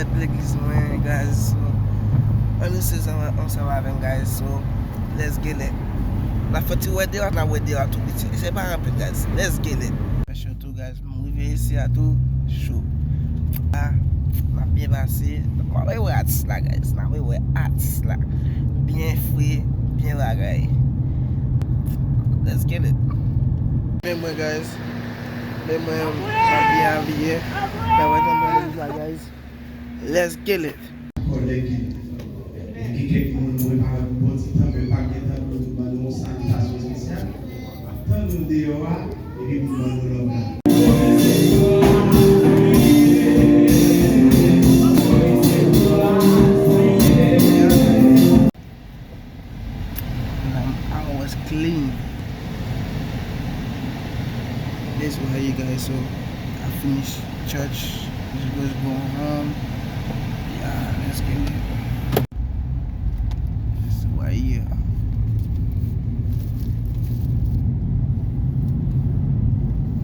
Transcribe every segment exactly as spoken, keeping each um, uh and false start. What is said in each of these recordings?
Legliz mwen, guys, so, ann rete ansanm avè m, guys, so, let's get it. N ap fè ti wè deyò, n ap wè deyò tou piti. Se pa anpil, guys. Let's get it. Fè cho tou, guys. M rive isi a tou, cho. A, n ap byen pase. N ap wè atis la, guys. N ap wè atis la. Byen fre, byen bagay. Let's get it. Men mwen, guys. Men mwen, m ap byen abiye. Fè wè tann mwen la, guys. Let's get it. Kòlèg ki, gen kèk moun mwen pa wè pou bon ti tan, men pa gen tan pou ban nou yon salitasyon espesyal. M ap tann nou deyò a, epi pou ban nou love la. Now I was clean. This is what you guys saw. I finished church. Just go home. Yeah, let's get it. This is what, yeah.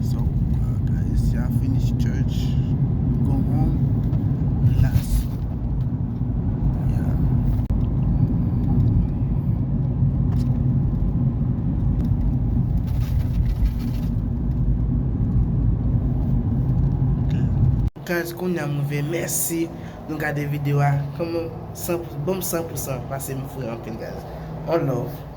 So, uh, guys, I finished church. Go home. Relax. Guys, kounye a m rive. Mèsi nou gade videyo a. Kòman, san, ban m san pou san, paske m fre anpil, guys. One love.